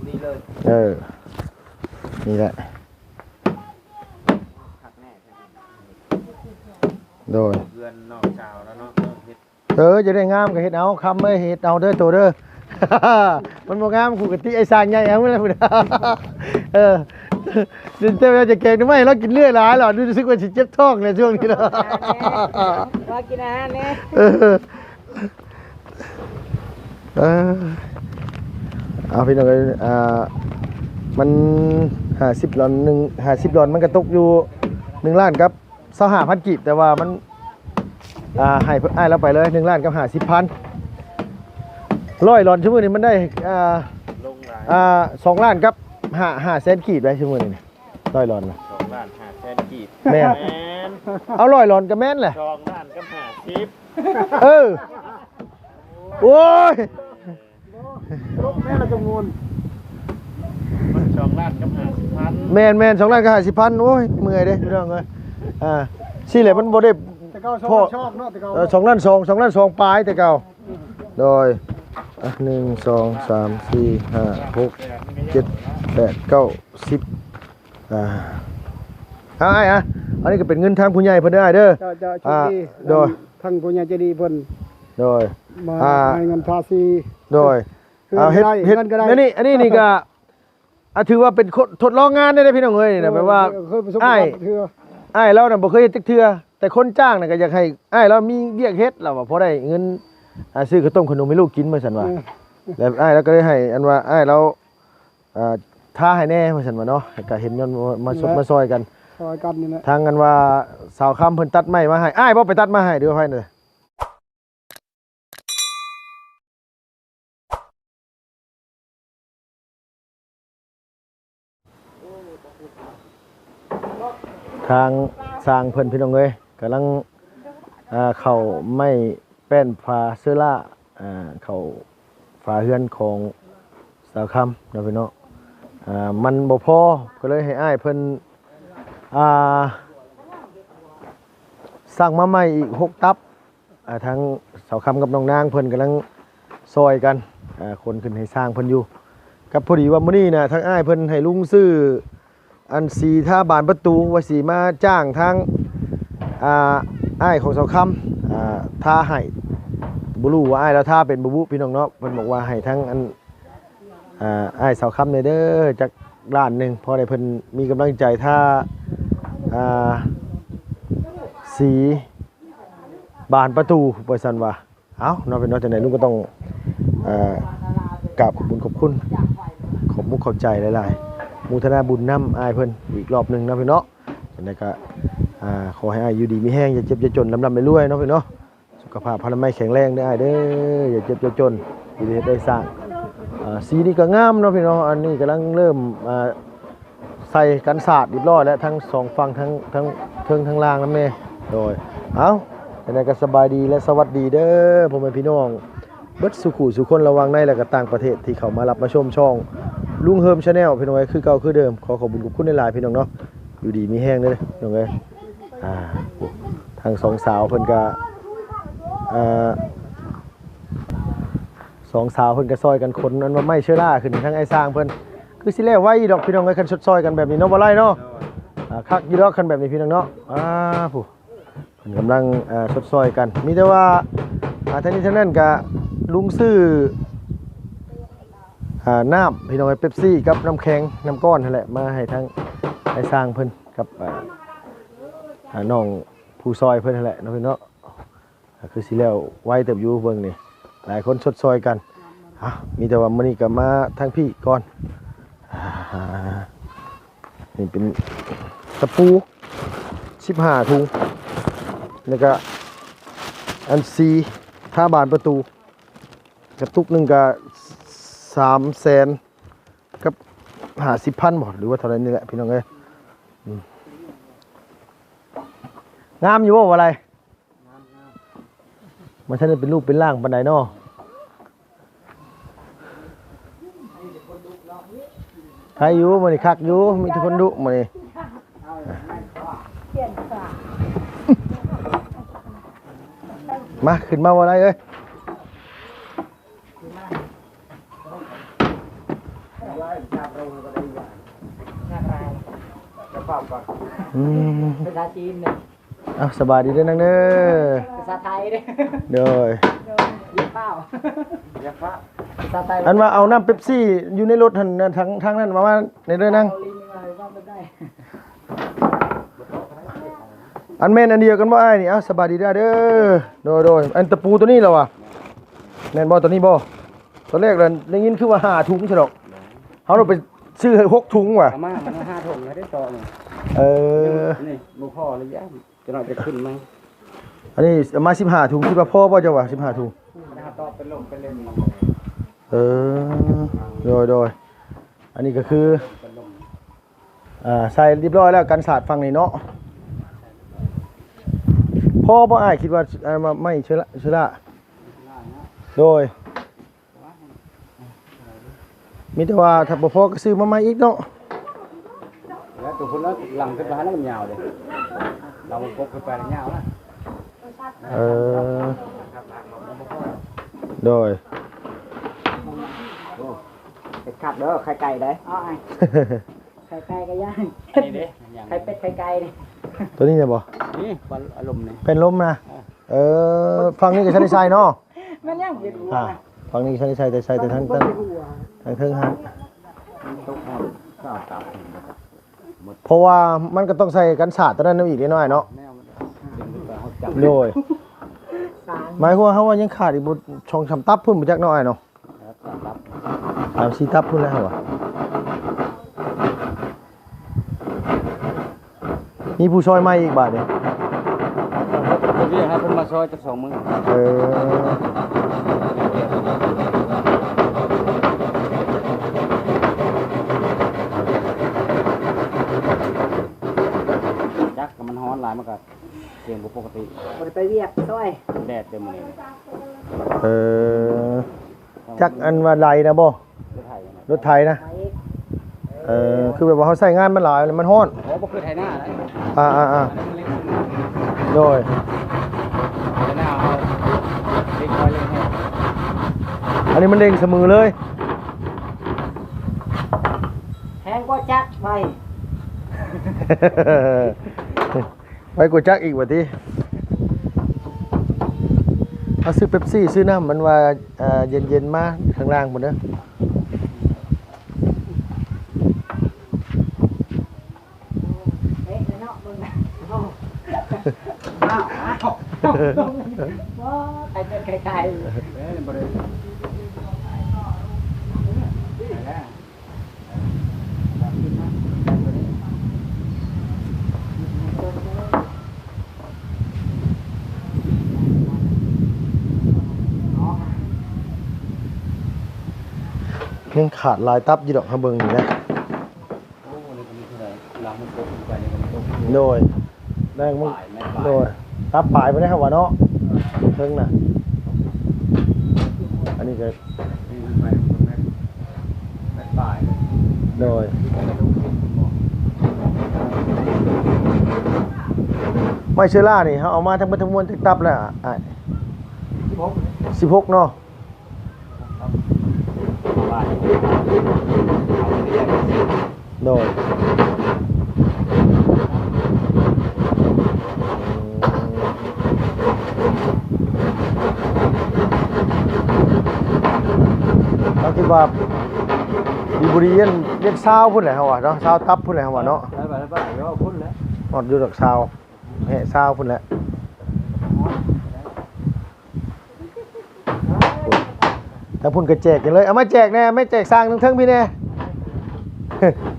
ນີ້ເລີຍ ເອີ ນີ້ແຫຼະ ຄັກແນ່ແທ້ ໂດຍ ເຮືອນນ້ອງສາວແລ້ວເນາະ ເຮັດ ເອີ ຈະໄດ້ງາມກໍເຮັດເອົາ ຄຳເອີຍ ເຮັດເອົາເດີໂຕເດີ ມັນບໍ່ງາມ ກູກະຕິໄອ້ຊ່າງໃຫຍ່ເອົາແລ້ວພຸ້ນ ເອີ ເຈົ້າຈະແກງໜໍ່ໄມ້ໃຫ້ລາວກິນເລື້ອຍຫຼາຍລະ ຮູ້ສຶກວ່າຊິເຈັບທ້ອງແຫຼະຊ່ວງນີ້ລະ ວ່າກິນອາຫານແດ່ ເອີ ເອີ ເອົາ ພີ່ນ້ອງເອີຍ ອ່າ ມັນຫ້າສິບຫຼອນ ໜຶ່ງ ຫ້າສິບຫຼອນ ມັນກໍຕົກຢູ່ໜຶ່ງລ້ານກັບຊາວຫ້າພັນກີບ ແຕ່ວ່າມັນ ອ່າ ໃຫ້ອ້າຍລາວໄປເລີຍ ໜຶ່ງລ້ານກັບຫ້າສິບພັນ ຮ້ອຍຫຼອນ ຊຸມື້ນີ້ມັນໄດ້ ອ່າ ລົງຫຼາຍ ອ່າ ສອງລ້ານກັບຫ້າ ຫ້າແສນກີບໄດ໋ ຊຸມື້ນີ້ ຮ້ອຍຫຼອນນະ ສອງລ້ານຫ້າແສນກີບ ແມ່ນ ແມ່ນ ເອົາ ຮ້ອຍຫຼອນກໍແມ່ນແຫຼະ ສອງລ້ານກັບຫ້າສິບ ເອີ ໂອ້ຍ ລົງແມ່ນລະຈຳນວນ ມັນສອງລ້ານກັບຫ້າສິບພັນ ແມ່ນໆ ສອງລ້ານກັບຫ້າສິບພັນ ໂອ້ຍ ເມື່ອຍເດ້ພີ່ນ້ອງເອີຍ ອ່າ ຊີ້ແຫຼະ ມັນບໍ່ໄດ້ ແຕ່ເກົ່າສອງລ້ານສອງເນາະ ແຕ່ເກົ່າ ເອີ ສອງລ້ານສອງ ສອງລ້ານສອງປາຍແຕ່ເກົ່າ ໂດຍ ອ່ະ ໜຶ່ງ ສອງ ສາມ ສີ່ ຫ້າ ຫົກ ເຈັດ ແປດ ເກົ້າ ສິບ ອ່າ ເອົາອ້າຍ ອ່ະ ອັນນີ້ກໍເປັນເງິນທາງຜູ້ໃຫຍ່ເພິ່ນເດີອ້າຍເດີ ເຈົ້າ ເຈົ້າ ໂຊກດີ ອ່າ ໂດຍ ທາງຜູ້ໃຫຍ່ໃຈດີເພິ່ນ ໂດຍ ມາ ອ່າ ໃຫ້ເງິນທາສີ ໂດຍ ເຮັດ ເຮັດ ເງິນກໍໄດ້ ອັນນີ້ ອັນນີ້ນີ້ກໍ ອ່າ ຖືວ່າເປັນຄົນທົດລອງງານໄດ້ເດ້ພີ່ນ້ອງເອີຍ ນີ້ນະ ເອີ ແບບວ່າ ເຄີຍປະສົບປະສົບການເທື່ອ ອ້າຍລາວນະບໍ່ເຄີຍເຮັດຈັກເທື່ອ ແຕ່ຄົນຈ້າງນະກໍຢາກໃຫ້ອ້າຍລາວມີວຽກເຮັດ ລາວວ່າພໍໄດ້ເງິນ ອ່າ ຊື້ເຂົ້າຕົ້ມຂະໜົມໃຫ້ລູກກິນວ່າຊັ້ນວ່າ ເອີ ແລ້ວອ້າຍລາວກໍເລີຍໃຫ້ ອັນວ່າອ້າຍລາວ ອ່າ ທາໃຫ້ແດ່ວ່າຊັ້ນວ່າເນາະ ກໍເຫັນຍ້ອນມາ ມາ ມາຊ່ອຍກັນ ຊ່ອຍກັນນີ້ແຫຼະ ທາງ ອັນວ່າ ສາວຄຳເພິ່ນຕັດໄມ້ມາໃຫ້ ອ້າຍບໍ່ໄປຕັດມາໃຫ້ ຫຼືວ່າໃຜນະ? ທາງຊ່າງເພິ່ນ ພີ່ນ້ອງເອີຍ ກຳລັງ ອ່າ ເຂົ້າໄມ້ແປ້ນຝາເຊີລາ ອ່າ ເຂົ້າຝາເຮືອນຂອງສາວຄຳເນາະພີ່ນ້ອງ ອ່າ ມັນບໍ່ພໍ ກໍເລີຍໃຫ້ອ້າຍເພິ່ນ ອ່າ ສັ່ງມາໃໝ່ອີກຫົກຕັບ ອ່າ ທາງສາວຄຳກັບນ້ອງນາງເພິ່ນກຳລັງຊ່ອຍກັນ ອ່າ ຂົນຂຶ້ນໃຫ້ຊ່າງເພິ່ນຢູ່ ກັບພໍດີວ່າມື້ນີ້ນະ ທາງອ້າຍເພິ່ນໃຫ້ລຸງຊື້ ອັນສີທາບານປະຕູ ວ່າຊິມາຈ້າງທາງ ອ່າ ອ້າຍຂອງສາວຄຳ ອ່າ ທາໃຫ້ ບໍ່ຮູ້ວ່າອ້າຍລາວທາເປັນບໍ່ບຸພີ່ນ້ອງເນາະ ເພິ່ນບອກວ່າໃຫ້ທາງ ອັນ ອ່າ ອ້າຍສາວຄຳແດ່ເດີ ຈັກລ້ານໜຶ່ງ ພໍໄດ້ເພິ່ນມີກຳລັງໃຈທາ ອ່າ ສີບານປະຕູ ວ່າຊັ້ນວ່າ ເອົ້າເນາະ ເປັນວ່າຈັ່ງໃດ ລຸງກໍຕ້ອງ ເອີ ກາບຂອບບຸນຂອບຄຸນ ຂອບມຸກຂອບໃຈຫຼາຍໆ ໂມທະນາບຸນນຳອ້າຍເພິ່ນອີກລອບໜຶ່ງເນາະພີ່ເນາະ ຈັ່ງໃດກໍ ອ່າ ຂໍໃຫ້ອ້າຍຢູ່ດີມີແຮງ ຢ່າເຈັບຢ່າຈົນ ລ່ຳໆລວຍໆເນາະພີ່ເນາະ ສຸຂະພາບພະລາໄມແຂງແຮງເດີອ້າຍເດີ ຢ່າເຈັບຢ່າຈົນ ຢູ່ໄດ້ເຮັດໄດ້ສ້າງ ອ່າ ສີນີ້ກໍງາມເນາະພີ່ເນາະ ອັນນີ້ກຳລັງເລີ່ມ ອ່າ ໃສ່ກັນສາດຮຽບຮ້ອຍແລ້ວ ທັງສອງຝັ່ງ ທັງ ທັງເທິງທັງລ່າງນຳແດ່ ໂດຍ ເອົ້າ ຈັ່ງໃດກໍສະບາຍດີ ແລະ ສະຫວັດດີເດີ ພໍ່ແມ່ພີ່ນ້ອງເບິດສູ່ຄູ່ສູ່ຄົນ ລະຫວ່າງໃນ ແລະ ກໍຕ່າງປະເທດ ທີ່ເຂົ້າມາຮັບມາຊົມຊ່ອງລຸງເຮີມ Channel ພີ່ນ້ອງເອີຍ ຄືເກົ່າຄືເດີມ ຂໍຂອບບຸນຂອບຄຸນຫຼາຍໆ ພີ່ນ້ອງເນາະ ຢູ່ດີມີແຮງເດີພີ່ນ້ອງເອີຍ ອ່າ ທັງສອງສາວເພິ່ນກໍ ອ່າ ສອງສາວເພິ່ນກໍຊ່ອຍກັນຂົນອັນວ່າໄມ້ເຊື້ອລາຂຶ້ນໃຫ້ທາງອ້າຍຊ່າງເພິ່ນ ຄືຊິແລ້ວໄວຢູ່ດອກພີ່ນ້ອງເອີຍ ຄັນຊົດຊ່ອຍກັນແບບນີ້ເນາະ ບໍ່ໄລ່ເນາະ ອ່າ ຄັກຢູ່ດອກຄັນແບບນີ້ພີ່ນ້ອງເນາະ ອ່າ ຜູ້ ເພິ່ນກຳລັງ ອ່າ ຊົດຊ່ອຍກັນ ມີແຕ່ວ່າ ອ່າ ທັງນີ້ທັງນັ້ນກະລຸງຊື້ ອ່າ ນ້ຳພີ່ນ້ອງເອີຍ ເປັບຊີກັບນ້ຳແຂງ ນ້ຳກ້ອນຫັ້ນແຫຼະ ມາໃຫ້ທາງອ້າຍຊ່າງເພິ່ນກັບ ອ່າ ອ່າ ນ້ອງຜູ້ຊ່ອຍເພິ່ນຫັ້ນແຫຼະເນາະພີ່ນ້ອງເນາະ. ກໍຄືຊິແລ້ວໄວເຕີບຢູ່ ເບິ່ງນີ້ ຫຼາຍຄົນຊົດຊ່ອຍກັນ. ອ່ະ ມີແຕ່ວ່າມື້ນີ້ກໍມາທາງພີ້ກ່ອນ. ອ່າ ນີ້ເປັນຕະປູສິບຫ້າຖົງ ແລ້ວກໍອັນສີທາບານປະຕູ ກະຕຸກໜຶ່ງກໍສາມແສນກັບຫ້າສິບພັນບໍ ຫຼືວ່າເທົ່າໃດນີ້ແຫຼະ ພີ່ນ້ອງເອີຍ. ອືມ ງາມຢູ່ບໍ່ ວ່າໄລ? ມັນທັນໄດ້ເປັນຮູບເປັນຮ່າງປານໃດເນາະ. ໄຄຢູ່ ມື້ນີ້ຄັກຢູ່ ມີແຕ່ຄົນດຸມື້ນີ້. ມາ ຂຶ້ນມາ ວ່າໄລເອີຍ. ອືມ ພາສາຈີນເດີ ເອົ້າ ສະບາຍດີເດີນາງເດີ ພາສາໄທເດີ ໂດຍ ຢ່າຟ້າວ ຢ່າຟ້າວ ພາສາໄທ ອັນວ່າເອົານ້ຳເປັບຊີຢູ່ໃນລົດຫັ້ນນະ ທາງ ທາງນັ້ນມາ ມານີ້ເດີນາງ ອັນແມ່ນອັນດຽວກັນບໍ່ອ້າຍນີ້? ເອົ້າ ສະບາຍດີເດີ ໂດຍ ໂດຍ ອັນຕະປູໂຕນີ້ລະວະ ແມ່ນບໍ່ ໂຕນີ້ບໍ່? ຕອນແລກລະໄດ້ຍິນຄືວ່າຫ້າຖົງຊະດອກ ເຮົາລະໄປຊື້ຫົກຖົງວ່າ ເອົາມາ ມັນຫ້າຖົງແລ້ວເດ້ຕໍ່ນີ້ ເອີ ນີ້ບໍ່ພໍລະຢ້ານ ຈັກໜ້ອຍຈະຂຶ້ນໃໝ່ ອັນນີ້ເອົາມາສິບຫ້າຖົງ ຄິດວ່າພໍບໍ່ເຈົ້າວ່າສິບຫ້າຖົງ? ເອີ ໂດຍ ໂດຍ ອັນນີ້ກະຄື ອ່າ ໃສ່ຮຽບຮ້ອຍແລ້ວ ກັນສາດຝັ່ງນີ້ເນາະ ພໍບໍ່ອ້າຍ ຄິດວ່າ ອ່າ ໄມ້ເຊື້ອລາ ເຊື້ອລາ ໂດຍ ມີແຕ່ວ່າຖ້າບໍ່ພໍກະຊື້ມາໃໝ່ອີກເນາະ ແລ້ວໂຕພຸ້ນລະ ຫຼັງຂຶ້ນໄປຫັ້ນລະມັນຍາວເດ້ ຫຼັງປົກຂຶ້ນໄປລະຍາວນະ ເອີ ໂດຍ ໂອ້ ເຮັດຄັກເດີ ໄຂ່ໄກ່ເດ້ ອ້າຍ ໄຂ່ໄກ່ກະຍ່າງ ອັນນີ້ເດ້ ໄຂ່ເປັດໄຂ່ໄກ່ນີ້ ໂຕນີ້ແມ່ນບໍ່? ນີ້ ປັນອາລົມນີ້ ເປັນລົມນະ ເອີ ເອີ ຝັ່ງນີ້ກະທັນໄດ້ໃສ່ເນາະ ມັນຍັງເຮັດຫົວ ອ່າ ຝັ່ງນີ້ກະທັນໄດ້ໃສ່ ແຕ່ໃສ່ແຕ່ທາງ ທາງເທິງຫັ້ນ ມັນຕົກຮອດຊາວຕັບ ເພາະວ່າມັນກະຕ້ອງໃສ່ກັນສາດໂຕນັ້ນນຳອີກເດນ້ອຍເນາະ ໂດຍ ໝາຍຄວາມວ່າເຮົາຍັງຂາດອີກບໍ່ ສອງສາມຕັບພຸ້ນບໍ່ຈັກເນາະອ້າຍເນາະ ສາມສີ່ຕັບພຸ້ນແຫຼະເຮົາວ່າ ມີຜູ້ຊ່ອຍໃໝ່ອີກບາດນີ້ ເພິ່ນເອີ້ນໃຫ້ເພິ່ນມາຊ່ອຍຈັກສອງມື້ ເອີ ຈັກ ມັນຮ້ອນຫຼາຍ ມັນກະສຽງບໍ່ປົກກະຕິ ບໍ່ໄດ້ໄປວຽກຊ່ອຍ ແດດເດີມື້ນີ້ ເອີ ຈັກອັນວ່າໄຫຼນະບໍ່? ລົດໄຖນະ ລົດໄຖນະ ເອີ ຄືແບບວ່າເຮົາໃຊ້ງານມັນຫຼາຍ ມັນຮ້ອນ ໂອ້ ບໍ່ຄືໄຖນານະ ອ່າໆໆ ໂດຍ ໄຖນາເຮົາເລັ່ງຄ່ອຍເລັ່ງແຮງ ອັນນີ້ມັນເລັ່ງສະເໝີເລີຍ ແຮງກວ່າຈັກໄວ. ໄວກວ່າຈັກອີກວ່າຕິ ເຮົາຊື້ເປັບຊີ ຊື້ນ້ຳ ມັນວ່າ ເຢັນໆ ມາຂ້າງລ່າງພຸ້ນເດີ ເອະ ເນາະ ເບິ່ງ ອ້າວ ໄຂ່ໄກ່ ໄຂ່ໄກ່ ເອີ ບໍ່ໄດ້ ຍັງຂາດຫຼາຍຕັບຢູ່ດອກ ເຮົາເບິ່ງນີ້ນະ ໂອ້ ນີ້ກະມີເທົ່າໃດ ຫຼັງມັນຕົກລົງໄປນີ້ກະຕົກ ໂດຍ ແມ່ນ ປາຍ ແມ່ນປາຍ ໂດຍ ຕັບປາຍພຸ້ນເດ້ເຮົາວ່າເນາະ ເທິງນະ ອັນນີ້ກະ ໂດຍ ໄມ້ເຊື້ອລານີ້ ເຮົາເອົາມາທັງໝົດທັງມວນຈັກຕັບແລ້ວອ້າຍ? ສິບຫົກ ສິບຫົກເນາະ ໂດຍ ເຮົາຄິດວ່າດີບໍ່ດີ ວຽນຊາວພຸ້ນແຫຼະເຮົາວ່າເນາະ ຊາວຕັບພຸ້ນແຫຼະເຮົາວ່າເນາະ ໄປ ໄປ ໄປ ພຸ້ນແຫຼະ ຮອດຢູ່ດອກຊາວ ແຮະ ຊາວພຸ້ນແຫຼະ. ທາງພຸ້ນກະແຈກກັນເລີຍ ເອົາມາແຈກແດ່ ມາແຈກຊ່າງເທິງໆ ພີ້ແດ່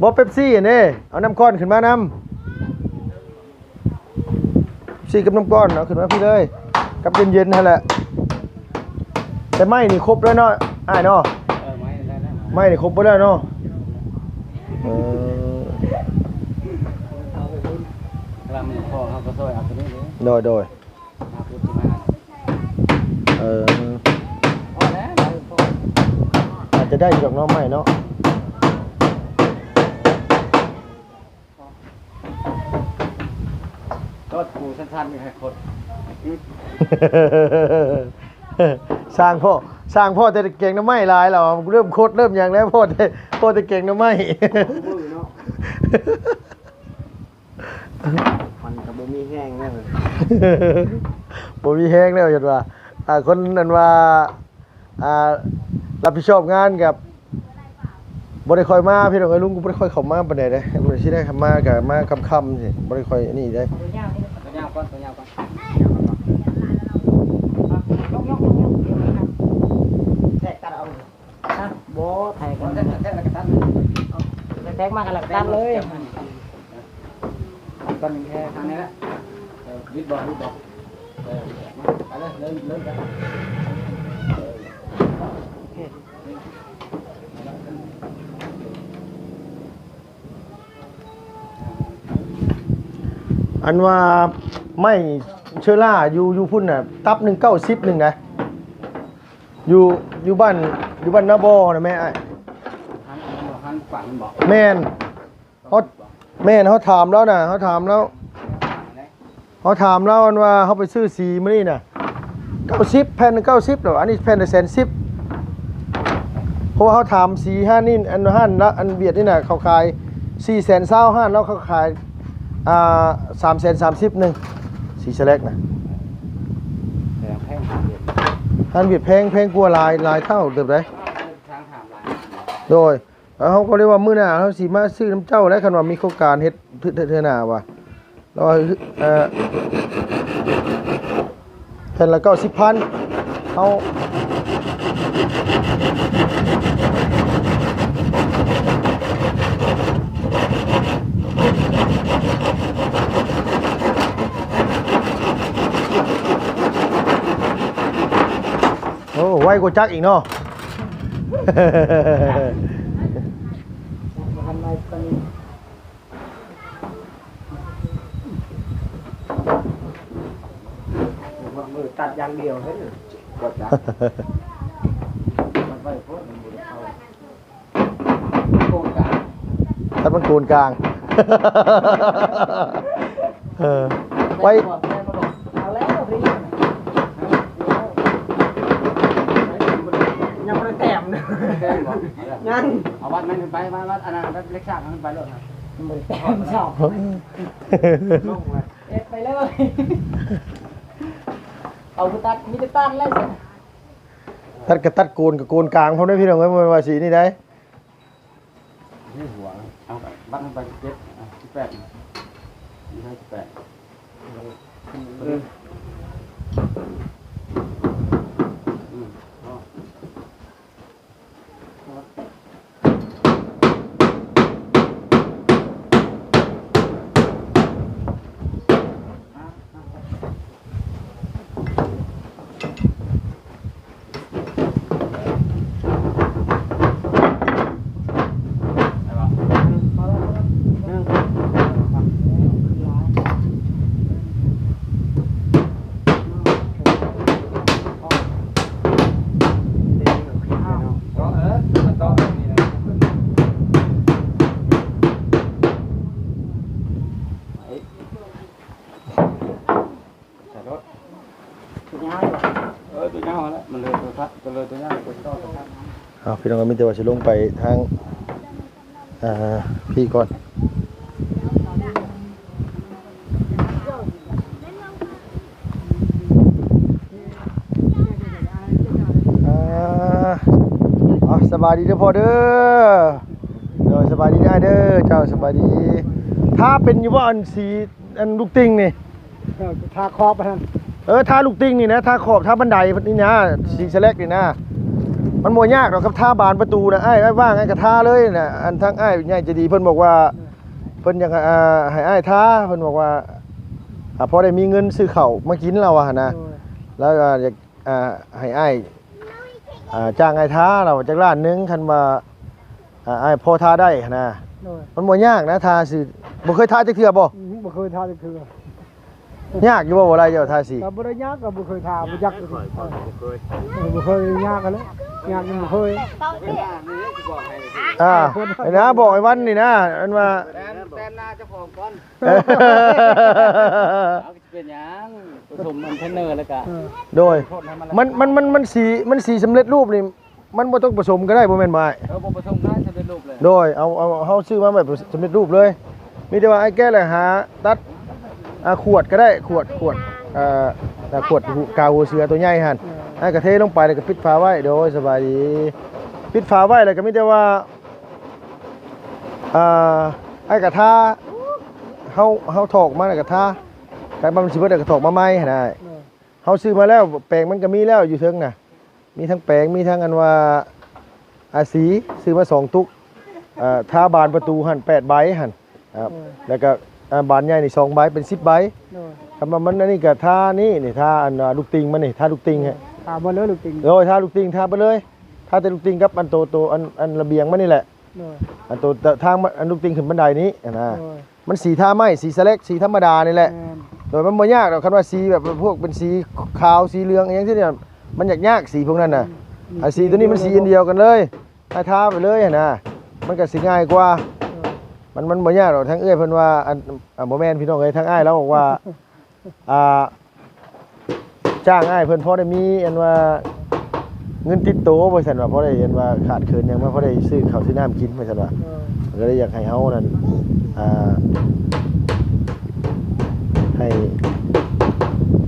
ບໍ່ ເປັບຊີຫັ້ນເດ້ ເອົານ້ຳກ້ອນຂຶ້ນມານຳ ເປັບຊີກັບນ້ຳກ້ອນ ເອົາຂຶ້ນມາພີ້ເລີຍ ກັບເຢັນໆ ຫັ້ນແຫຼະ ແຕ່ໄມ້ນີ້ຄົບແລ້ວເນາະ ອ້າຍເນາະ ເອີ ໄມ້ໄດ້ແລ້ວ ໄມ້ນີ້ຄົບເບິດແລ້ວເນາະ ເອີ ກຳລັງພໍເຮົາກະຊ່ອຍເອົາໂຕນີ້ເດ້ ໂດຍ ໂດຍ. ເອີ ພໍແລ້ວ ອາດຈະໄດ້ຢູ່ດອກເນາະ ໄມ້ເນາະ ໂຕປູສັ້ນໆ ນີ້ໃຫ້ຄົນ ສ້າງພໍ ສ້າງພໍ້ແຕ່ແກງໜໍ່ໄມ້ຫຼາຍແລ້ວ ເລີ່ມຄົດເລີ່ມຫຍັງແລ້ວ ພໍ້ແຕ່ ພໍ້ແຕ່ແກງໜໍ່ໄມ້. ມັນກໍບໍ່ມີແຮງແລ້ວ ບໍ່ມີແຮງແລ້ວ ເຫັນວ່າ ອ່າ ຄົນອັນວ່າ ອ່າ ຮັບຜິດຊອບງານກັບ ບໍ່ໄດ້ຄ່ອຍມາ ພີ່ນ້ອງເອີຍ ລຸງກໍບໍ່ໄດ້ຄ່ອຍເຂົ້າມາປານໃດເດ້ ຊິໄດ້ມາກໍມາຄ່ຳໆ ຊິບໍ່ໄດ້ຄ່ອຍອັນນີ້ເດ້. ຕົວຍາວນີ້ ຕົວຍາວກ່ອນ ຕົວຍາວກ່ອນ ແທກຕັດເອົາ ຮະ ບໍ່ ແທກ ແທກ ແທກມາກໍແລ້ວກໍຕັດເລີຍ. ຕອນນີ້ແຄ່ທາງນີ້ແຫຼະ ເອີ ບິດບໍ່ ບິດບໍ່ ເອີ ມາ ໄປເລີຍ ເລີ່ມ ເລີ່ມກັນ ເອີ ໂອເຄ ອັນວ່າໄມ້ເຊີລາຢູ່ ຢູ່ພຸ້ນນະ ຕັບໜຶ່ງເກົ້າສິບໜຶ່ງນະ ຢູ່ ຢູ່ບ້ານ ຢູ່ບ້ານນາບໍ່ນະແມ່ອ້າຍ ຫັ້ນ ຫັ້ນຝັງບໍ່ ແມ່ນ. ເຮົາ ແມ່ນ ເຮົາຖາມລາວນະ ເຮົາຖາມລາວ ເຮົາຖາມລາວ ອັນວ່າເຮົາໄປຊື້ສີມື້ນີ້ນະ ເກົ້າສິບ ແຜ່ນເກົ້າສິບແລ້ວ ອັນນີ້ແຜ່ນລະແສນສິບ ເພາະວ່າເຮົາຖາມສີຮ້ານນີ້ ອັນຮ້ານລະ ອັນຫວຽດນີ້ນະ ເຂົາຂາຍສີ່ແສນຊາວ ຮ້ານລາວເຂົາຂາຍ ອ່າ ສາມແສນສາມສິບໜຶ່ງ ສີສະແລັກນະ ແພງ ຮ້ານຫວຽດແພງ ແພງກວ່າຫຼາຍ ຫຼາຍເທົ່າເຕີບໃດ໋ ໂດຍ. ເຮົາກໍເລີຍວ່າມື້ໜ້າເຮົາຊິມາຊື້ນຳເຈົ້າແຫຼະ ຄັນວ່າມີໂຄງການເຮັດເທື່ອ ເທື່ອໜ້າວ່າ ລາວວ່າ ເອີ ແຜ່ນລະເກົ້າສິບພັນ ເຮົາ ໂອ້ ໄວກວ່າຈັກອີກເນາະ. ມືຕັດຢ່າງດຽວເລີຍ ກວ່າຈະ ມັນໄວໂພດ ມັນບໍ່ໄດ້ເຂົ້າໂຄງການ ຕັດມັນໂກນກາງ. ເອີ ໄວ້ ເອົາແລ້ວ ຍັງບໍ່ໄດ້ແຕ້ມ ແຕ້ມບໍ່? ຍັງ ເອົາວັດແມ່ນຂຶ້ນໄປ ມາວັດອັນນັ້ນ ວັດເລັກຊາກຂຶ້ນໄປໂລດ ບໍ່ໄດ້ແຕ້ມຊອກ ເຮັດໄປເລີຍ ເອົາຜູ້ຕັດ ມີແຕ່ຕັດແລ້ວຊັ້ນ ຕັດກໍຕັດ ໂກນກໍໂກນກາງພ້ອມເດ້ ພີ່ນ້ອງເອີຍ ບໍ່ແມ່ນວ່າຊິນີ້ໃດ. ນີ້ຫົວ ເອົາບັດມັນໄປສິບເຈັດ ອ່ະ ສິບແປດ ນີ້ໃຫ້ສິບແປດ ອືມ ເອົາ. ໃສ່ລົດ ຕົວຍາວ ເອີ ຕົວຍາວຫັ້ນແຫຼະ ມັນເລີຍຕົວທັດ ຕົວເລີຍຕົວຍາວ ຕົວຕໍ່ຕົວທັດ. ເອົາ ພີ່ນ້ອງ ມີແຕ່ວ່າຊິລົງໄປທາງ ອ່າ ພີ້ກ່ອນ ອ່າ ເອົາ ສະບາຍດີເດີພໍ່ເດີ ໂດຍ ສະບາຍດີອ້າຍເດີ ເຈົ້າ ສະບາຍດີ. ທາເປັນຢູ່ບໍ່ ອັນສີ ອັນລູກຕິ່ງນີ້? ເອີ ທາຂອບຫັ້ນ ເອີ ທາລູກຕິ່ງນີ້ນະ ທາຂອບ ທາບັນໄດນີ້ນະ ສີສະແລັກນີ້ນະ ມັນບໍ່ຍາກດອກ ກັບທາບານປະຕູນະ ອ້າຍ ອ້າຍວ່າງ ອ້າຍກໍທາເລີຍນະ. ອັນທາງອ້າຍໃຫຍ່ໃຈດີເພິ່ນບອກວ່າ ເພິ່ນຢາກ ອ່າ ໃຫ້ອ້າຍທາ ເພິ່ນບອກວ່າ ອ່າ ພໍໄດ້ມີເງິນຊື້ເຂົ້າມາກິນ ລາວວ່າຫັ້ນນະ ໂດຍ ລາວ ອ່າ ຢາກ ອ່າ ໃຫ້ອ້າຍ ອ່າ ຈ້າງອ້າຍທາ ລາວວ່າຈັກລ້ານໜຶ່ງ ຄັນວ່າ ອ່າ ອ້າຍພໍທາໄດ້ຫັ້ນນະ ໂດຍ ມັນບໍ່ຍາກນະ ທາຊື່ ບໍ່ເຄີຍທາຈັກເທື່ອບໍ່? ອືມ ບໍ່ເຄີຍທາຈັກເທື່ອ. ຍາກຢູ່ບໍ່ ບໍ່ໄດ້ເຈົ້າທາສີ? ກໍບໍ່ໄດ້ຍາກ ກໍບໍ່ເຄີຍທາ ບໍ່ຈັກ ເອີ ບໍ່ເຄີຍຍາກຫັ້ນແຫຼະ ຍາກຍັງບໍ່ເຄີຍ ອ່າ ໃຫ້ນາບອກໄອ້ວັນນີ້ນາ ອັນວ່າ ແຕ່ນ ແຕ່ນນາເຈົ້າຂອງກ່ອນ ເປັນຫຍັງປະສົມອັນເທຣນເນີແລ້ວກະ ເອີ ໂດຍ ມັນ ມັນ ມັນ ມັນສີ ມັນສີສຳເລັດຮູບນີ້ ມັນບໍ່ຕ້ອງປະສົມກໍໄດ້ ບໍ່ແມ່ນບໍ່ອ້າຍ? ເອີ ບໍ່ປະສົມກໍໄດ້ ສຳເລັດຮູບເລີຍ ໂດຍ ເອົາ ເອົາ ເຮົາຊື້ມາແບບສຳເລັດຮູບເລີຍ ມີແຕ່ວ່າອ້າຍແກະແລ້ວຫາຕັດ ອ່າ ຂວດກໍໄດ້ ຂວດ ຂວດ ເອີ ຂວດກາຫົວເສືອຕົວໃຫຍ່ຫັ້ນ ເອີ ອ້າຍກໍເທລົງໄປ ແລ້ວກໍປິດຝາໄວ້ ໂດຍ ສະບາຍດີ ປິດຝາໄວ້ ແລ້ວກໍມີແຕ່ວ່າ ອ່າ ອ້າຍກໍທາ ເຮົາ ເຮົາຖອກມາແລ້ວກໍທາ ຄັນວ່າມັນຊິເບິດແລ້ວກໍຖອກມາໃໝ່ຫັ້ນນະ ເອີ ເຮົາຊື້ມາແລ້ວ ແປງມັນກໍມີແລ້ວຢູ່ເທິງນະ ມີທັງແປງ ມີທັງອັນວ່າ ອາ ສີ ຊື້ມາສອງຕຸກ ເອີ ທາບານປະຕູຫັ້ນແປດໃບຫັ້ນ ເອີ ແລ້ວກໍ ອາ ບານໃຫຍ່ນີ້ສອງໃບ ເປັນສິບໃບ ໂດຍ ຄັນວ່າມັນອັນນີ້ກໍທານີ້ ນີ້ ທາອັນ ອາ ລູກຕິ່ງມັນນີ້ ທາລູກຕິ່ງ ໂດຍ ໃຫ້ ທາໝົດເລີຍລູກຕິ່ງ ໂດຍ ທາລູກຕິ່ງ ທາເບິດເລີຍ ທາແຕ່ລູກຕິ່ງກັບອັນໂຕ ໂຕ ອັນ ອັນລະບຽງມັນນີ້ແຫຼະ ໂດຍ ອັນໂຕ ທາງ ອັນລູກຕິ່ງຂຶ້ນບັນໄດນີ້ຫັ້ນນະ ໂດຍ ມັນສີທາໄມ້ ສີສະແລັກ ສີທຳມະດານີ້ແຫຼະ ແມ່ນ ໂດຍ ມັນບໍ່ຍາກດອກ ຄັນວ່າສີແບບພວກເປັນສີຂາວ ສີເຫຼືອງອີ່ຫຍັງຊີ້ນີ້ ມັນຍາກໆ ສີພວກນັ້ນນະ ອືມ ອັນສີຕົວນີ້ມັນສີອັນດຽວກັນເລີຍ ໃຫ້ທາໄປເລີຍຫັ້ນນະ ມັນກໍຊິງ່າຍກວ່າ ເອີ ມັນ ມັນບໍ່ຍາກດອກ ທາງເອື້ອຍເພິ່ນວ່າ ອັນ ອ່າ ບໍ່ແມ່ນ ພີ່ນ້ອງເອີຍ ທາງອ້າຍລາວບອກວ່າ ອ່າ ຈ້າງອ້າຍເພິ່ນພໍໄດ້ມີອັນວ່າເງິນຕິດໂຕວ່າຊັ້ນວ່າ ພໍໄດ້ອັນວ່າຂາດເຂີນຫຍັງມາ ພໍໄດ້ຊື້ເຂົ້າຊື້ນ້ຳກິນວ່າຊັ້ນວ່າ ເອີ ກໍເລີຍຢາກໃຫ້ເຮົານັ້ນ ອ່າ ໃຫ້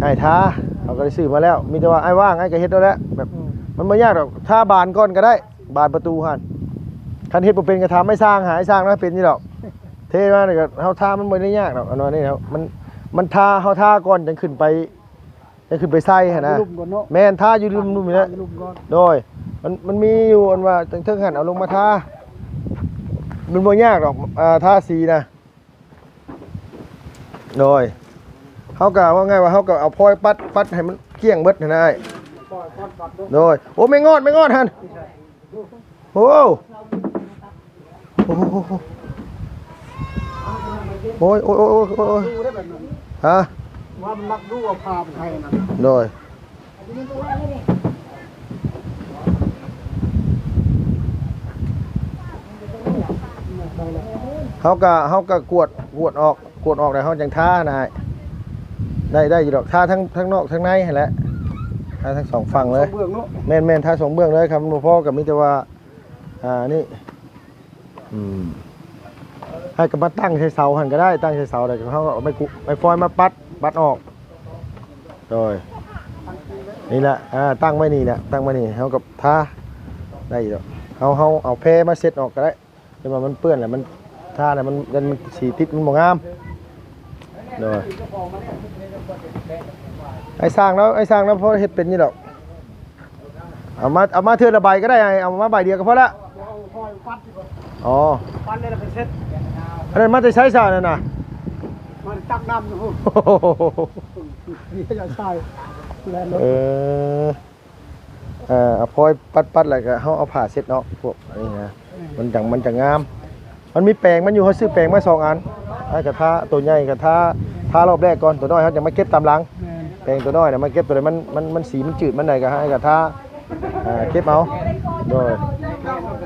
ອ້າຍທາ ເຮົາກໍໄດ້ຊື້ມາແລ້ວ ມີແຕ່ວ່າອ້າຍວ່າງ ອ້າຍກໍເຮັດເອົາແຫຼະ ແບບ ເອີ ມັນບໍ່ຍາກດອກ ທາບານກ່ອນກໍໄດ້ ບານປະຕູຫັ້ນ ຄັນເຮັດບໍ່ເປັນກໍຖາມອ້າຍຊ່າງ ຫາອ້າຍຊ່າງນະ ເປັນຢູ່ດອກ ເທມານີ້ກໍເຮົາທາ ມັນບໍ່ໄດ້ຍາກດອກ ອັນວ່ານີ້ນະ ມັນ ມັນທາ ເຮົາທາກ່ອນຈັ່ງຂຶ້ນໄປ ຈັ່ງຂຶ້ນໄປໃສ່ຫັ້ນນະ ຢູ່ລຸ່ມກ່ອນເນາະ ແມ່ນ ທາຢູ່ລຸ່ມໆນີ້ແຫຼະ ຢູ່ລຸ່ມກ່ອນ ໂດຍ ມັນ ມັນມີຢູ່ອັນວ່າເທິງໆຫັ້ນ ເອົາລົງມາທາ ມັນບໍ່ຍາກດອກ ອ່າ ທາສີນະ ໂດຍ ເຮົາກໍເວົ້າງ່າຍວ່າ ເຮົາກໍເອົາຟອຍປັດ ປັດໃຫ້ມັນກ້ຽງເບິດຫັ້ນນະອ້າຍ ໂດຍ ໂອ້ ແມງງອດ ແມງງອດຫັ້ນ ໂອ້ ໂອ້ ໂອ້ຍ ໂອ້ຍ ໂອ້ຍ ໂອ້ຍ ໂອ້ຍ ຮະ ວ່າມັນມັກດູເອົາຜ້າໄປໄທນັ້ນ ໂດຍ ເຮົາກະ ເຮົາກະກວດ ກວດອອກ ກວດອອກແລ້ວເຮົາຈັ່ງທານະອ້າຍ ໄດ້ ໄດ້ຢູ່ດອກ ທາທັງ ທັງນອກທັງໃນຫັ້ນແຫຼະ ທາທັງສອງຝັ່ງເລີຍ ສອງເບື້ອງເນາະ ແມ່ນໆ ທາສອງເບື້ອງເລີຍ ຄັນບໍ່ພໍກະມີແຕ່ວ່າ ອ່າ ນີ້ ອືມ ໃຫ້ກໍມາຕັ້ງໃສ່ເສົາຫັ້ນກໍໄດ້ ຕັ້ງໃສ່ເສົາແລ້ວເຮົາເອົາໄມ້ກຸ ໄມ້ຟອຍມາປັດ ປັດອອກ ໂດຍ ນີ້ແຫຼະ ອ່າ ຕັ້ງໄວ້ນີ້ແຫຼະ ຕັ້ງໄວ້ນີ້ ເຮົາກໍທາໄດ້ຢູ່ດອກ ເຮົາ ເຮົາເອົາແພມາເຊັດອອກກໍໄດ້ ແຕ່ວ່າມັນເປື້ອນແລ້ວ ມັນທາແລ້ວ ມັນ ມັນສີຕິດ ມັນບໍ່ງາມ ໂດຍ ອ້າຍຊ່າງລາວ ອ້າຍຊ່າງລາວພໍເຮັດເປັນຢູ່ດອກ ເອົາມາ ເອົາມາເທື່ອລະໃບກໍໄດ້ ເອົາມາໃບດຽວກໍພໍລະ ອໍ ປັນເລີຍລະໄປເຊັດ ອັນນັ້ນມາແຕ່ໃສຊະນັ້ນນະ ມາຕັກນ້ຳຢູ່ ເອີ ເອີ ເອົາຟອຍປັດໆ ແລ້ວກໍເຮົາເອົາຜ້າເຊັດເນາະ ພວກອັນນີ້ນະ ມັນຈັ່ງ ມັນຈັ່ງງາມ ມັນມີແປງມັນຢູ່ ເຮົາຊື້ແປງມາສອງອັນ ອ້າຍກໍທາ ໂຕໃຫຍ່ກໍທາ ທາລອບແລກກ່ອນ ໂຕນ້ອຍເຮົາຈະມາເກັບຕາມຫຼັງ ແມ່ນ ແປງໂຕນ້ອຍນະ ມາເກັບໂຕໃດມັນ ມັນ ມັນສີມັນຈືດມັນໃດກໍໃຫ້ກໍທາ ອ່າ ເກັບເອົາ ໂດຍ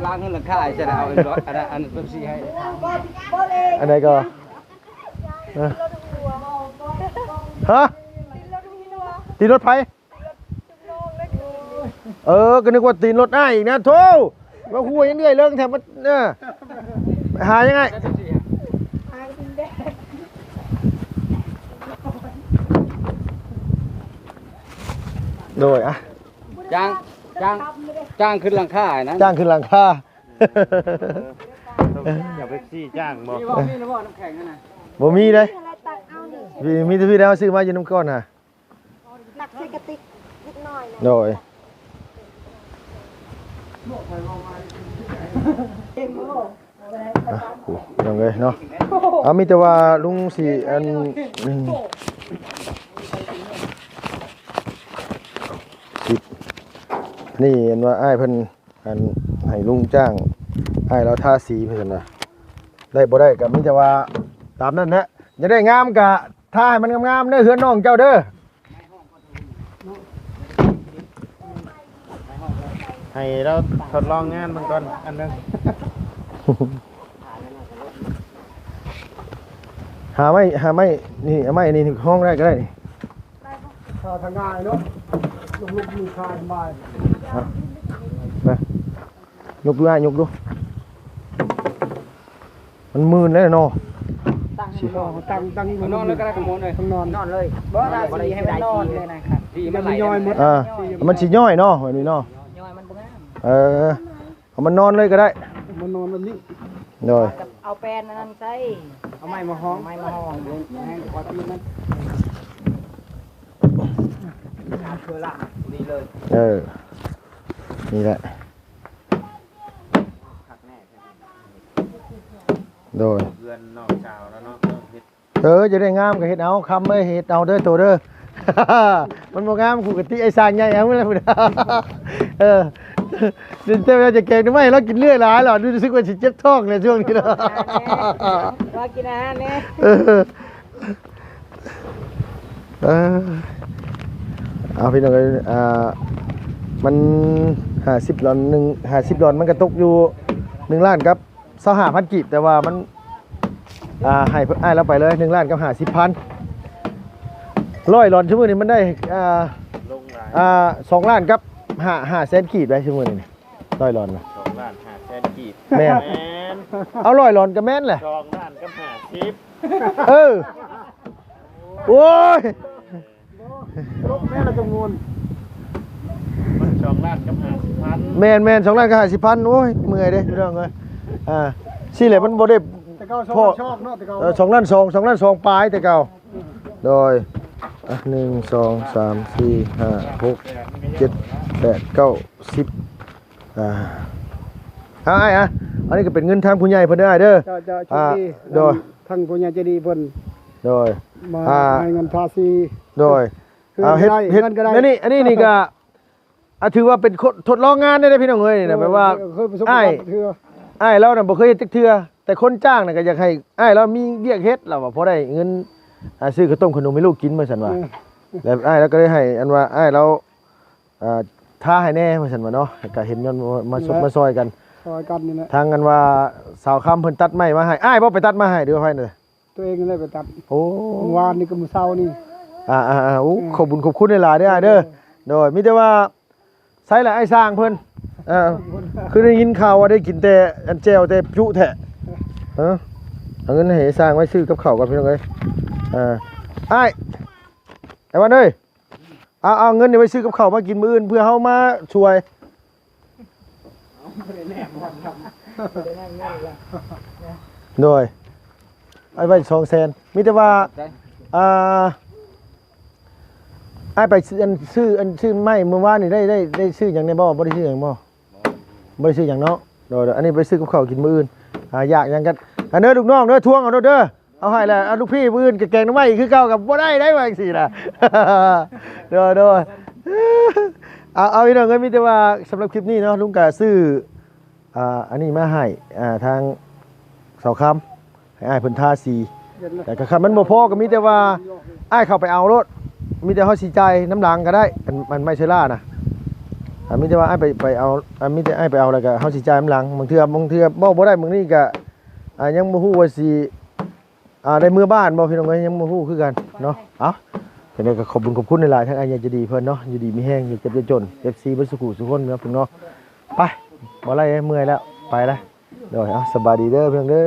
ລ້າງເຮືອນຫຼັງຄາໃສ່ແລ້ວ ເອົາອັນ ອັນ ອັນເປັບຊີໃຫ້ ອັນໃດກໍ ເອີ ຮະ ຕີນລົດໃຜ? ເອີ ກໍນຶກວ່າຕີນລົດອ້າຍອີກນະ ໂທ້ ມາຫົວຍັງເລື່ອຍເລີງແທ້ ມາ ເອີ ຫາຍັງໄງ ໂດຍ ອ່ະ ຈ້າງ ຈ້າງ ຈ້າງຂຶ້ນຫຼັງຄານັ້ນ ຈ້າງຂຶ້ນຫຼັງຄາ ເອີ ເປັບຊີຈ້າງບໍ່? ມີບໍ່? ມີແລ້ວບໍ່? ນ້ຳແຂງຫັ້ນນະ ບໍ່ມີເດ້ ມີ ມີແຕ່ພີ້ແລ້ວ ຊື້ມາຢູ່ນຳກ່ອນຫາ ຕັກໃສ່ກະຕິກເລັກນ້ອຍນະ ໂດຍ ອ່ະ ໂອ້ ພີ່ນ້ອງເອີຍເນາະ ເອົາ ມີແຕ່ວ່າລຸງຊິ ອັນ ອືມ ຊິ ນີ້ ອັນວ່າອ້າຍເພິ່ນ ອັນ ໃຫ້ລຸງຈ້າງ ອ້າຍລາວທາສີ ເພິ່ນວ່າ ໄດ້ບໍ່ໄດ້ກໍມີແຕ່ວ່າຕາມນັ້ນແຫຼະ ຢາກໄດ້ງາມກໍ ຖ້າໃຫ້ມັນງາມໆເດີ ເຮືອນນ້ອງເຈົ້າເດີ. ໃຫ້ລາວທົດລອງງານເບິ່ງກ່ອນອັນໜຶ່ງ. ຫາໄມ້ ຫາໄມ້ ນີ້ ເອົາໄມ້ນີ້ຫ້ອງໄດ້ກໍໄດ້ນີ້. ຖ້າທາງງ່າຍເນາະ ລຸກໆມີຄາຍສະບາຍ. ເອົາ ໄປ ຍົກດູອ້າຍ ຍົກດູ. ມັນມື່ນແລ້ວເນາະ. ຕັ້ງ ຕັ້ງ ຕັ້ງ ນອນເລີຍກໍໄດ້ຂະໂມນເລີຍ ນອນ ນອນເລີຍ. ບໍ່ລາສີໃຫ້ມັນນອນເລີຍນະຄັບ ສີມັນໄຫຼ ມັນຍ້ອຍໝົດ. ອ່າ ມັນຊິຍ້ອຍເນາະ ແບບນີ້ເນາະ ຍ້ອຍມັນບໍ່ງາມ. ເອີ ເອົາມັນນອນເລີຍກໍໄດ້ ມັນນອນແບບນີ້. ໂດຍ ເອົາແປ້ນອັນນັ້ນໃສ່ ເອົາໄມ້ມາຫ້ອງ ເອົາໄມ້ມາຫ້ອງ ແຫ້ງກວ່າຕີນມັນ ເອົາເທື່ອລະນີ້ເລີຍ. ເອີ ນີ້ແຫຼະ ຄັກແນ່ແທ້. ໂດຍ ເຮືອນນ້ອງສາວແລ້ວເນາະ ເຮັດ ເອີ ຢາກໄດ້ງາມກໍເຮັດເອົາ ຄຳເອີຍ ເຮັດເອົາເດີໂຕເດີ. ມັນບໍ່ງາມ ກູກະຕິໄອ້ຊ່າງໃຫຍ່ເອົາແລ້ວພຸ້ນ. ເອີ ເຈົ້າຈະແກງໜໍ່ໄມ້ໃຫ້ລາວກິນເລື້ອຍຫຼາຍແລ້ວ ຮູ້ສຶກວ່າຊິເຈັບທ້ອງແຫຼະຊ່ວງນີ້ເນາະ. ວ່າກິນອາຫານແດ່. ເອີ ເອີ ເອົາ ພີ່ນ້ອງເອີຍ ອ່າ ມັນຫ້າສິບດອນ ໜຶ່ງ ຫ້າສິບດອນ ມັນກໍຕົກຢູ່ໜຶ່ງລ້ານກັບ ຊາວຫ້າພັນກີບ ແຕ່ວ່າມັນ ອ່າ ໃຫ້ອ້າຍລາວໄປເລີຍ ໜຶ່ງລ້ານກັບຫ້າສິບພັນ. ຮ້ອຍດອນຊຸມື້ນີ້ມັນໄດ້ ອ່າ ອ່າ ສອງລ້ານກັບຫ້າ ຫ້າແສນກີບໄດ໋ຊຸມື້ນີ້ ຮ້ອຍດອນນະ ສອງລ້ານຫ້າແສນກີບ. ແມ່ນ ແມ່ນ ເອົາ ຮ້ອຍດອນກໍແມ່ນແຫຼະ ສອງລ້ານກັບຫ້າສິບ. ເອີ ໂອ້ຍ ລົບແມ່ນລະຈຳນວນ ມັນສອງລ້ານກັບຫ້າສິບພັນ. ແມ່ນໆ ສອງລ້ານກັບຫ້າສິບພັນ. ໂອ້ຍ ເມື່ອຍເດ້ພີ່ນ້ອງເອີຍ. ອ່າ ຊີ້ແຫຼະ ມັນບໍ່ໄດ້ ແຕ່ເກົ່າສອງລ້ານສອງເນາະ ແຕ່ເກົ່າ ເອີ ສອງລ້ານສອງ ສອງລ້ານສອງປາຍແຕ່ເກົ່າ. ໂດຍ ອ່ະ ໜຶ່ງ ສອງ ສາມ ສີ່ ຫ້າ ຫົກ ເຈັດ ແປດ ເກົ້າ ສິບ ອ່າ ເອົາອ້າຍ ອ່ະ ອັນນີ້ກໍເປັນເງິນທາງຜູ້ໃຫຍ່ເພິ່ນເດີອ້າຍເດີ. ເຈົ້າ ເຈົ້າ ໂຊກດີ ອ່າ ໂດຍ ທາງຜູ້ໃຫຍ່ໃຈດີເພິ່ນ ໂດຍ ມາ ອ່າ ໃຫ້ເງິນທາສີ. ໂດຍ ຄື ອ່າ ເຮັດ ເຮັດ ເຮັດ ອັນນີ້ ອັນນີ້ກໍ ອ່າ ຖືວ່າເປັນຄົນທົດລອງງານໄດ້ເດ້ພີ່ນ້ອງເອີຍ ນີ້ນະ. ເອີ ແບບວ່າ ເອີ ເຄີຍປະສົບປະສົບການ ອ້າຍ ເທື່ອ ອ້າຍລາວນະບໍ່ເຄີຍເຮັດຈັກເທື່ອ ແຕ່ຄົນຈ້າງນະກໍຢາກໃຫ້ອ້າຍລາວມີວຽກເຮັດ ລາວວ່າພໍໄດ້ເງິນ ອ່າ ຊື້ເຂົ້າຕົ້ມຂະໜົມໃຫ້ລູກກິນ ວ່າຊັ້ນວ່າ. ເອີ ແລ້ວອ້າຍລາວກໍເລີຍໃຫ້ ອັນວ່າ ອ້າຍລາວ ອ່າ ທາໃຫ້ແດ່ ວ່າຊັ້ນວ່າເນາະ. ກໍເຫັນຍ້ອນມາ ມາ ນີ້ແຫຼະ ມາຊ່ອຍກັນ ຊ່ອຍກັນນີ້ແຫຼະ. ທາງ ອັນວ່າ ສາວຄຳເພິ່ນຕັດໄມ້ມາໃຫ້ ອ້າຍບໍ່ໄປຕັດມາໃຫ້ ຫຼືວ່າໃຜນະ? ຕົວເອງນັ້ນແຫຼະໄປຕັດ. ໂອ້ ມື້ວານນີ້ກັບມື້ເຊົ້ານີ້. ອ່າໆໆ ໂອ້ ເອີ ຂອບບຸນຂອບຄຸນຫຼາຍໆເດີອ້າຍເດີ. ໂດຍ ໂດຍ ມີແຕ່ວ່າໃສລະອ້າຍຊ່າງເພິ່ນ? ເອີ ຄືໄດ້ຍິນຂ່າວວ່າໄດ້ກິນແຕ່ອັນແຈ່ວແຕ່ຈຸແທ້. ເອີ ເອົາເງິນໃຫ້ອ້າຍຊ່າງໄວ້ຊື້ກັບເຂົ້າກ່ອນພີ່ນ້ອງເອີຍ. ເອີ ອ້າຍ ອ້າຍວັນເອີຍ ເອົາ ເອົາເງິນນີ້ໄວ້ຊື້ກັບເຂົ້າມາກິນມື້ອື່ນ ເພື່ອເຮົາມາຊ່ວຍ. ໂດຍ ອ້າຍໄວ້ສອງແສນ. ມີແຕ່ວ່າ ອ່າ ອ້າຍໄປຊື້ອັນ ຊື້ອັນ ຊື້ໄມ້ມື້ວານນີ້ ໄດ້ ໄດ້ ໄດ້ຊື້ຫຍັງແດ່ບໍ່? ບໍ່ໄດ້ຊື້ຫຍັງບໍ່? ບໍ່ໄດ້ຊື້ຫຍັງເນາະ. ໂດຍ ໂດຍ ອັນນີ້ໄປຊື້ກັບເຂົ້າກິນມື້ອື່ນ. ອ່າ ຢາກຫຍັງກັນ ອັນເດີ ລູກນ້ອງເດີ ທວງເອົາໂລດເດີ. ເອົາໃຫ້ແຫຼະ ເອົາລູກພີ່ ມື້ອື່ນກໍແກງໜໍ່ໄມ້ຄືເກົ່າກໍບໍ່ໄດ້ໄດ໋ ວ່າຈັ່ງຊີ້ນະ. ໂດຍ ໂດຍ ເອົາ ເອົາ ພີ່ນ້ອງເອີຍ ມີແຕ່ວ່າສຳລັບຄລິບນີ້ເນາະ ລຸງກະຊື້ ອ່າ ອັນນີ້ມາໃຫ້ ອ່າ ທາງສາວຄຳ ໃຫ້ອ້າຍເພິ່ນທາສີ. ແຕ່ກໍຄັນມັນບໍ່ພໍກໍມີແຕ່ວ່າອ້າຍເຂົ້າໄປເອົາໂລດ ມີແຕ່ເຮົາຊິຈ່າຍນຳຫຼັງກໍໄດ້. ອັນ ອັນໄມ້ເຊີລ່ານະ ອ່າ ມີແຕ່ວ່າອ້າຍໄປ ໄປເອົາ ອ່າ ມີແຕ່ອ້າຍໄປເອົາ ແລ້ວກໍເຮົາຊິຈ່າຍນຳຫຼັງ. ບາງເທື່ອ ບາງເທື່ອເວົ້າບໍ່ໄດ້ ບາງນີ້ກໍ ອ່າ ຍັງບໍ່ຮູ້ວ່າຊິ ອ່າ ໄດ້ເມືອບ້ານບໍ່ ພີ່ນ້ອງເອີຍ ຍັງບໍ່ຮູ້ຄືກັນເນາະ. ເອົ້າ ຈັ່ງໃດກໍຂອບບຸນຂອບຄຸນຫຼາຍໆ ທາງອ້າຍໃຫຍ່ໃຈດີເພິ່ນເນາະ ຢູ່ດີມີແຮງ ຢ່າເຈັບຢ່າຈົນ ເອັຟຊີ ເບິດສູ່ຜູ້ສູ່ຄົນເນາະ ພີ່ນ້ອງເນາະ. ໄປ ບໍ່ໄດ້ ເມື່ອຍແລ້ວ ໄປລະ. ໂດຍ ເອົ້າ ສະບາຍດີເດີ ພີ່ນ້ອງເດີ.